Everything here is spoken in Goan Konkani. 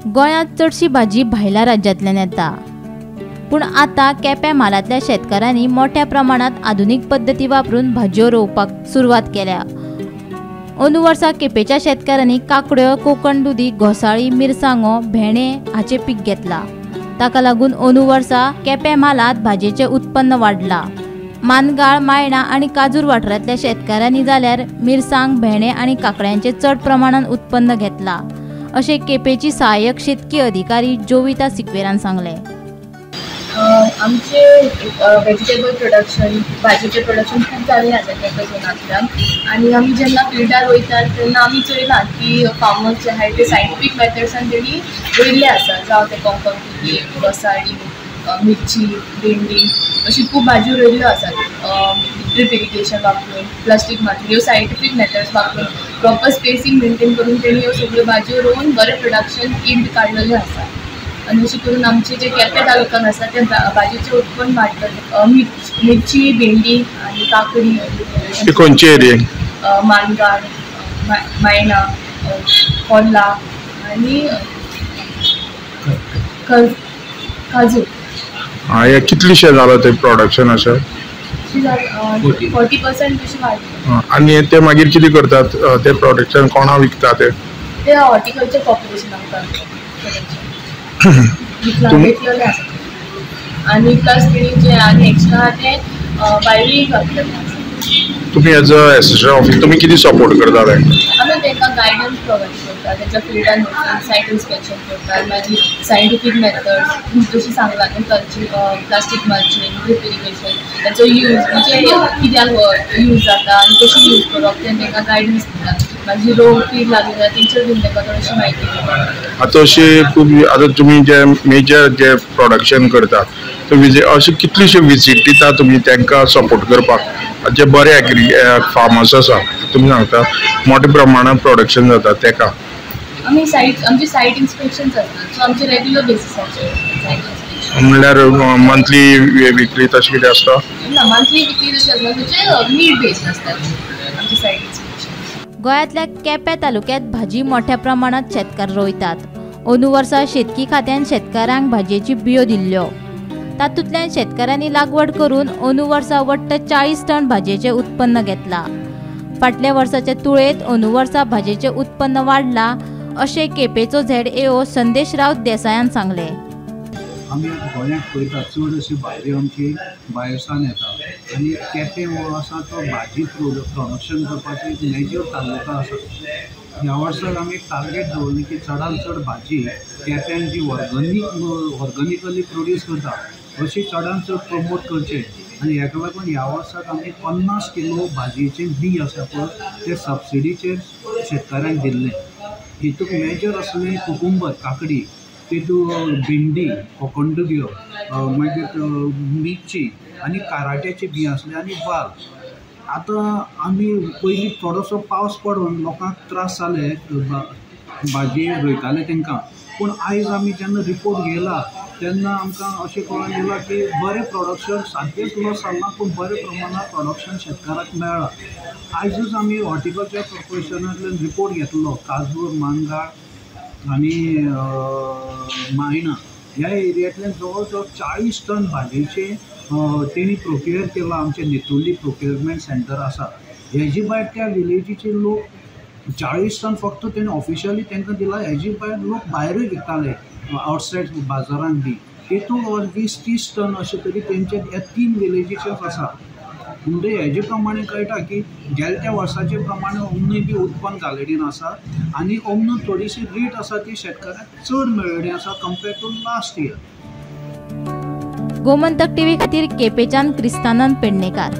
गोंयांत चडशी भाजी भायल्या राज्यांतल्यान येता, पूण आतां केपें म्हालांतल्या शेतकारांनी मोठ्या प्रमाणांत आधुनीक पद्दती वापरून भाजयो रोवपाक सुरवात केल्या. अंदू वर्सा केपेंच्या शेतकारांनी काकड्यो, कोकण दुदी, घोसाळी, मिरसांगो, भेंडे हाचें पीक घेतलां. ताका लागून अंदू वर्सा केपें म्हालांत भाजयेचें उत्पन्न वाडलां. मानगाळ, मायणा आनी काजूर वाठारांतल्या शेतकारांनी जाल्यार मिरसांग, भेंडे आनी काकड्यांचें चड प्रमाणांत उत्पन्न घेतलां, अशें केपेंची सहाय्यक शेतकी अधिकारी जोविता सिक्वेरान सांगलें. आमचे वेजिटेबल प्रोडक्शन, भाजयेचें प्रोडक्शन खूब जाल्लें आसा केपें झोनांतल्यान आनी आमी जेन्ना फिल्डार वयतात तेन्ना आमी चोयलां की फार्मर्स जे आहाय ते सायंटिफीक मेथड्सान तेणी रोयल्ले आसा, जावं ते कोंकण दुदी, घोसाळी, मिरची, भेंडी अशी खूब भाजयो रोयल्ल्यो आसात. ड्रीप इरिगेशन वापरून, प्लास्टीक माती, ह्यो सायंटिफीक मेथड्स वापरून प्रॉपर स्पेसींग मेनटेन करून तेणी ह्यो सगळ्यो भाजयो रोवन बरें प्रोडक्शन यील्ड काडलेलें आसा. आनी अशें करून आमचे जे केपें तालुक्यान आसा ते भाजयेचें उत्पन्न वाडटलें. मिरची, भेंडी आनी काकडी. खंयचे एरियेक? मानगाळ, मायणा, कोल्ला आनी काजू. हें कितलेशें जालां तें प्रोडक्शन अशें? 40% तशें वाडलें. आनी ते मागीर कितें करतात तें प्रोडक्शन कोणा विकता ते? ते हॉर्टिकल्चर कॉर्पोरेशनाक विकलेलें आसा आनी प्लस तेणी जे आनी एक्स्ट्रा आहा तें भायरूय घातलेलें आसा. तुमी एज अ एसिस्टंट ऑफिसर तुमी कितें सपोर्ट करता तांकां? आमी तांकां गायडन्स प्रोवायड करता, तेंच्या फिल्डान वचून सायट इन्स्पेक्शन करतात, मागीर सायंटिफीक मेथड्स जशें सांगलां न्हू, प्लास्टीक मल्चिंग, ड्रीप इरिगेशन ताचो यूज म्हणजे कित्याक यूज जाता आनी कशें यूज करप तें तांकां गायडन्स दिता. मागीर रोग कीड लागली जाल्यार तेंचेर बीन तांकां थोडीशी म्हायती दिता. आतां अशी खूब आतां तुमी जे मेजर जे प्रोडक्शन करतात ते अशें कितलेशे विजीट दिता तुमी तांकां सपोर्ट करपाक? जे बरे एग्री फार्मर्स आसा तुमी सांगता मोठ्या प्रमाणात प्रोडक्शन जाता तेका आमी सायट, आमचे सायट इन्स्पेक्शन आसता, सो आमचे रेगुलर बेसिसाचेर सायट इन्स्पेक्शन. म्हणल्यार मंथली, विकली तशें कितें आसता? ना, मंथली विकली तशें आसना, म्हणजे नीड बेस्ड आसता आमचे सायट इन्स्पेक्शन. गोंयांतल्या केपें तालुक्यांत भाजी मोठ्या प्रमाणात शेतकार रोयतात. अंदू वर्सा शेतकी खात्यान शेतकारांक भाजयेची बियो दिल्ल्यो. तातूंतल्यान शेतकारांनी लागवड करून अंदू वर्सा वट्ट 40 टन भाजयेचें उत्पन्न घेतलां. फाटल्या वर्साचे तुळेंत अंदू वर्सा भाजयेचें उत्पन्न वाडलां अशें केपेंचो ZAO संदेश रावत देसायान सांगलें. आमी गोंयांत पळयता चड अशी भाजयो आमची भायरसान येता आनी केपें हो आसा तो भाजी प्रोडक्शन करपाचो एक मेजर तालुका आसा. ह्या वर्साक आमी टार्गेट दवरली की चडान चड भाजी केप्यान जी ऑर्गेनिकली प्रोड्यूस करता अशी चडान चड प्रमोट करचे आनी हेका लागून ह्या वर्साक आमी 50 किलो भाजयेचें बी आसा पळय तें सबसिडीचेर शेतकाऱ्यांक दिल्लें. हितूंत मेजर आसलें कुकुंबर, काकडी, तितूंत भिंडी, कोकणदुदयो, मागीर मिरची आनी काराट्याची बी आसली आनी वाल. आतां आमी पयलीं थोडोसो पावस पडून लोकांक त्रास जाले भाजी रोयताले तांकां, पूण आयज आमी जेन्ना रिपोर्ट घेयला तेन्ना आमकां अशें कळोन येयलां की बरें प्रोडक्शन सारकेंच लॉस जालें ना, पूण बऱ्या प्रमाणांत प्रोडक्शन शेतकाराक मेळ्ळां. आयजूच आमी हॉर्टिकल्चर कॉर्पोरेशनांतल्यान रिपोर्ट घेतलो, काजूर, मानगाळ आनी मायणा ह्या एरियांतल्यान जवळ जवळ 40 टन भाजयेचें तेणी प्रोक्युअर केलां. आमचें नेतुर्ली प्रोक्युरमेंट सेंटर आसा हेजी भायर त्या विलेजीचे लोक 40 टन फक्त तेणी ऑफिशियली तांकां दिला, हेजी भायर लोक भायरूय विकताले आवटसायड बाजारांत बी, तितूंत 20-30 टन अशें तरी तेंचे ह्या 3 विलेजीचेच आसा. म्हणजे हेजे प्रमाणे कळटा की गेल्या त्या वर्साचे प्रमाणे ओमनूय बी उत्पन्न जालेलें आसा आनी ओमनू थोडीशी रेट आसा ती शेतकाराक चड मेळ्ळी आसा compare to last year. Gomantak TV खातीर केपेंच्यान क्रिस्तानंद पेडणेकार.